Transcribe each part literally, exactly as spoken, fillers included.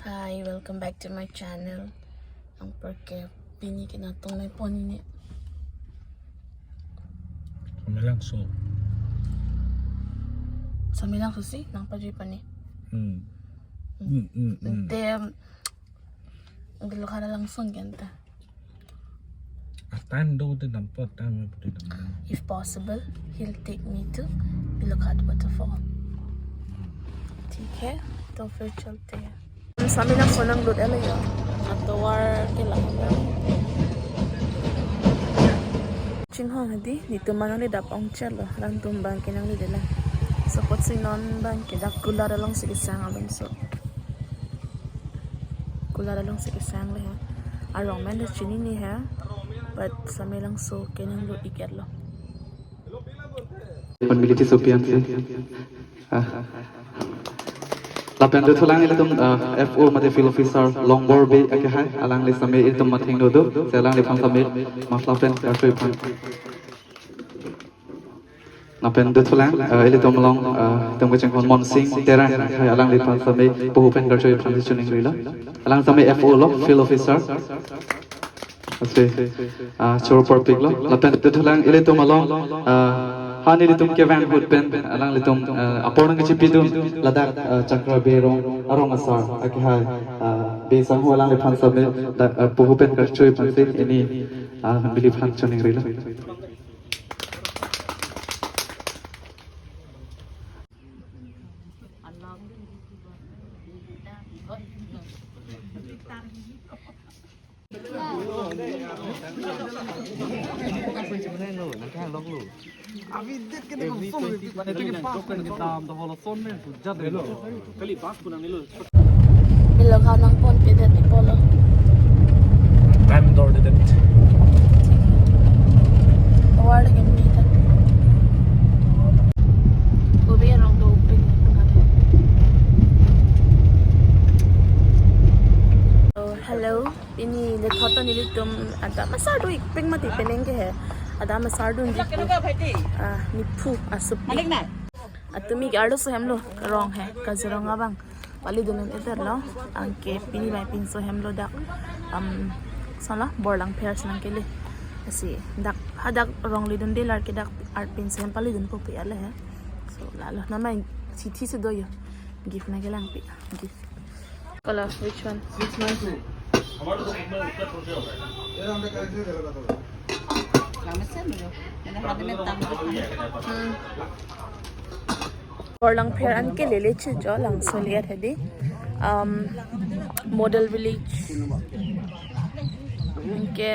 Hi, welcome back to my channel. Ang perke pini ke nangtong nangpon ini. Samelangso. Samelangso si nangpajui pani. Hmm. Hmm, hmm, hmm. Ante, Bilokhat alangsun ke anta. Ah, time do de dampo, time do de dampo. If possible, he'll take me to Bilokhat waterfall. ठीक है, तो फिर चलते हैं. Samelangso nanglut elo ya. Atovar ke lang. Chinghon hadi, nelitum nanglidap ongchotlo, alanglitum abang ke nanglidetlo. So, kotsi non abang ke dak kular alongsi kesang along so. Kular alongsi kesang le he. Arong amen ta chinine he. But Samelangso ke nanglut iketlo. Pon militi sopian si. Ah. Lapen dothulang ilitum, ah, F O mate field officer Longbor Bey akehai, alangli same ilitum matheng dodo, si alangliphan same muffler pen karcho iphan. Lapen dothulang, ah, ilitum along, ah, itum kachinghon Monsing Terang akehai, alangliphan same pohu pen karcho iphan si choningrilo. Alang same F O lo, field officer. Ase, ah, choro parpiklo. Lapen dothulang ilitum along, ah, ha nelitum kevang ahut pen, alanglitum, ah, apor nangkachipidun ladak, ah, Chakra Bey rong, arong asar akehai, ah, Bey sangho alangliphan same dak, ah, pohu pen karcho iphan si pini, ah, neliphan choningrilo. Bilokhat nangponpedet ipolo. Time dor dedet. Tovar lagi minta. Kobe arong dopik. Oh, hello. Pini lethot ta nelitum adam asar do ikpik mati penang ke he. Adam asar do ikpik. Ah, niphu asup. Atumi ke arloso hemlo, rong he, Kaziranga abang. Palidun un-edetlo, anke pini bai pinso hemlo dak, um, sala, Borlangpher si nangkele. Lasi, dak, hadak rong lidunde lar ke dak art pinso hem palidunpo pu ale he. So, lalo, namai chithi si do yo. Gift nangkelangpi, gift. Color, which one? Hmm. Borlangpher an ke lele chu jo langso liat hedi. Um, model village. Ke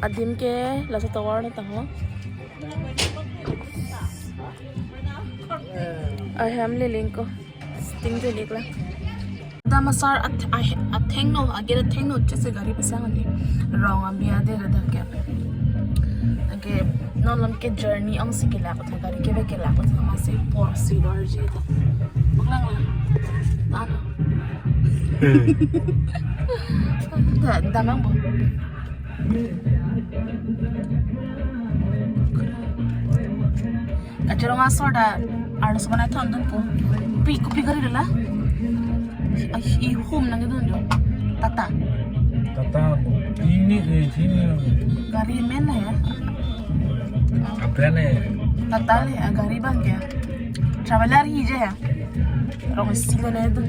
adim ke laso tovar na tangho. Ahem leleng ko. Sting je likla. Adam asar at-, ah, athengno, agir athengno, chese gari pasang ani. Rong abi ade rada kya. Ake, non lom ke journey ongsi kelak tha, gari kebe kelak tha, masi por si dor je tha. Baklang la. Ano. Da, damang bo. Kachirong asor ta arloso banai thondunpo. Pi, kopi gari dala? Ai, ihum nangkedun jo. Tata. Tata, ini, eh, sini. Gari amen la ya? Apa le? Tata le, ah, gari abang ya. Traveler hi je ya. Rong isi lo nangkedun.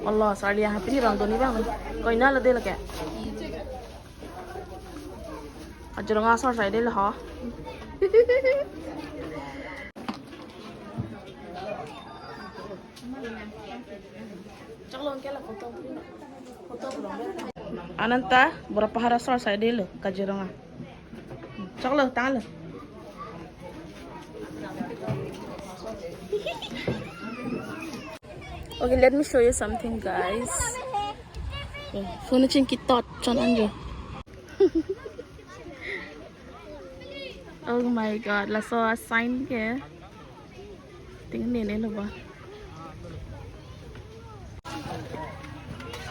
Allah, sarli ahapini rong doni abang. Koina lo de lake. Kachirong asor sai de lo ho. Ananta, bora pahar asor sai de lo, Kaziranga. Choklo, tanglo. Okay, let me show you something, guys. Phone chingki tot chon anjo. Oh my God, laso sign ke. Ting nene lo ba.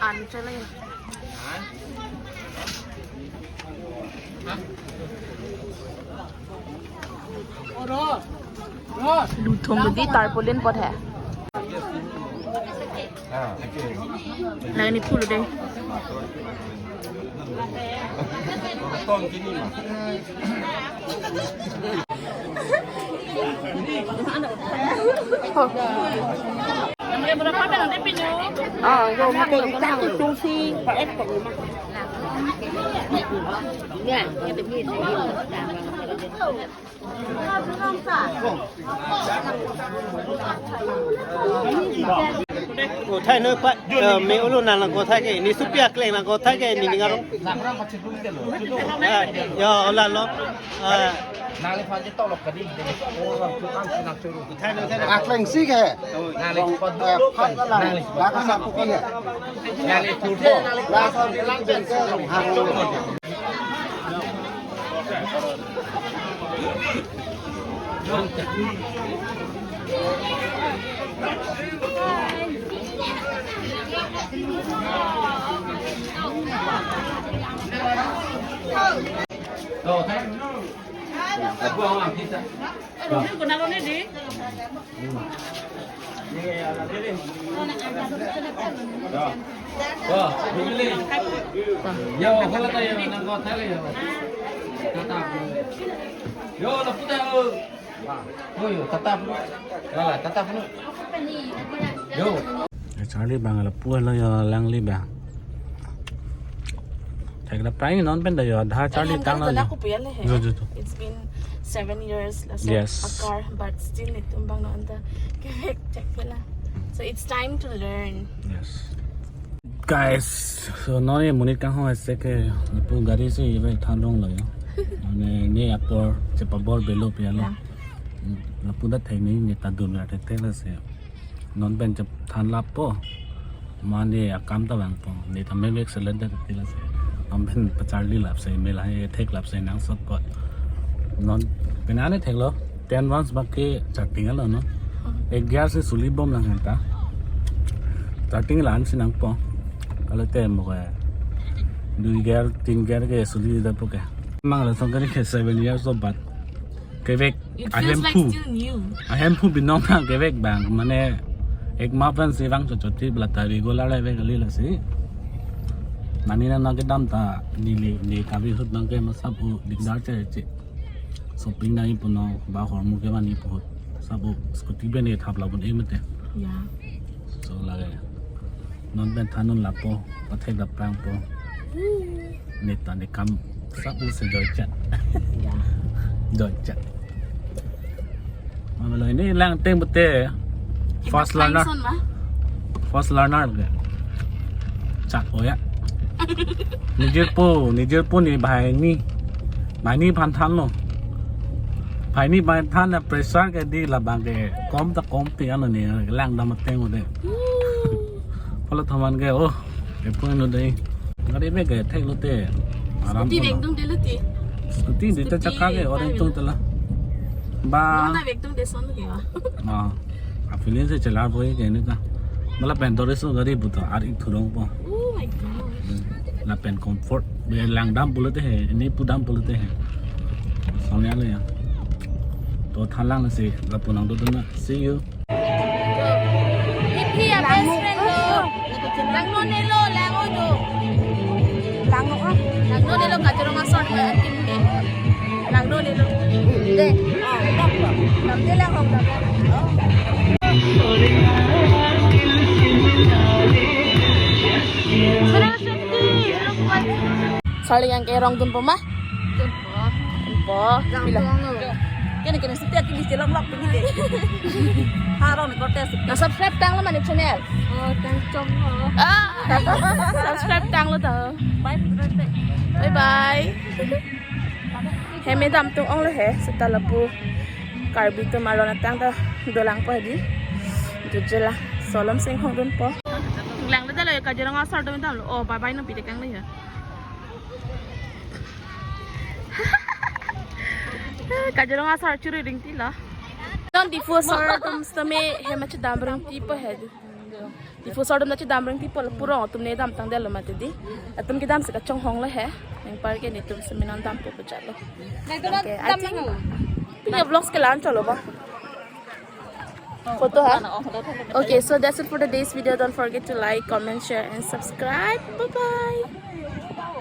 An chale. Luthum di tarpaulin pot hai. Lagi ni pulo deh. Oh, yo, mati kita itu si Pak Eko. Ya, kita bisa. Kothai noi pa, eh, me ulu nang nang kothai ke, ni supi akleng nang kothai ke, ni ningarong. Ya, ya, ola lo. Eh, kothai noi, kothai noi. Akleng si ke. Eh, phat la lang, la ka sa puki ke. Yo, yo, tatap. Yo, yo, tatap. Lala, tatap. Yo. Eh, charli abang lapu lo yo, langli abang. Thek la prai non pen ta yo, adha charli tang lo yo. Yo, yo, yo. It's been seven years, laso a car, but still netum abang non ta kevek chek pela. So it's time to learn. Yes. Guys, so non ye monit kanghon ase ke, lapu gari si ibe thandong lo yo. Mane ne apor chepabor belo pe lo. Lapu ta thek ni ne ta dun ra thek thek la se. Non pen chep than lapo. Mane akam ta vangpo. Ne ta me vek selen ta ti la se. Non pen pacharli lap se, me la ye thek lap se nang sot pot. Non pen ane thek lo. Ten rounds bak ke charting lo no. Ek gear si suli bom lang henta. Charting la an si nangpo. Kalau te mo ke dui gear, tin gear ke suli da po ke. Mang la song kari ke seven years old but kevek It feels like ahemphu. Still new. Ahemphu binong na kevek abang. Mane ek ma pen si vang chot chot ti bla ta regular le vek kali la si. Nani na na kedam ta neli ne kabi hut nang ke masap u dikdar che che. Shopping nangji punon, ba hormu ke mani puhut. Sabo scooty pen ne thap labun e mete. Ya. So lage. Non pen thanun lapo, pathek dap prang po. Ne ta ne kam sabo se joy chat. Ya. Joy chat. Mama lo ini lang teng bete. First learner. Tyson ma? First learner ke. Chak o ya. Nijirpo, nijirpo ne banghini. Banghini aphan thanlo. Banghini aphan than na pressure ke di labang ke kom ta kom ti ano ne lang dam ateng o de. Palo thaman ke oh, ke pun lo de. Gari me ke thek lote. Aram Scooty ko. Vekdung de lote. Scooty de ta chakka ke orang tung tela. Ba. Mana vekdung de son ke ba. Ah. A feeling se chala boy ke ne ta. Mala pen dore so gari buta ar ik thurong po. Oh my God. Lapen comfort. Be lang dam pulote he, ne pu dam pulote he. Soalnya lo ya. To thalang si lapu nangdodun na. See you. Iphi a best friend lo. Langno nelo, lango do. Lango ah. Langno nelo Kaziranga asor ma akim de. Langno nelo. De. Ah, dam lo. Dam de lang hong dam. Oh. Sarli yang ke rong dunpo ma? Dunpo. Dunpo. Pila? Kene kene setiap kini jelong lok pini de. Harong ni korte setiap. Na subscribe tanglo mane channel. Oh, tang chong lo. Ah, subscribe tanglo to. Bye, bye. Bye bye. He me dam tung ong lo he, seta lapu Karbi atum aron atang ta dolang po hedi. Jujela, solom sing hong dunpo. Lang le dalo ya Kaziranga asor dam dam lo. Oh, bye bye no pite kang le ya. Kaziranga asor churi ring ti lo. Non Diphu asor atum sitame he ma chedam ring ti po hedi. Diphu asor atum ta chedam ring ti po lapu rong atum ne dam tang delo mati di. Atum kedam si kachonghong le he. Neng par ke netum seminar dampo pachat lo. Okay, I think punya vlogs ke lan chalo ba. Photo ha? Okay, so that's it for today's video. Don't forget to like, comment, share, and subscribe. Bye bye.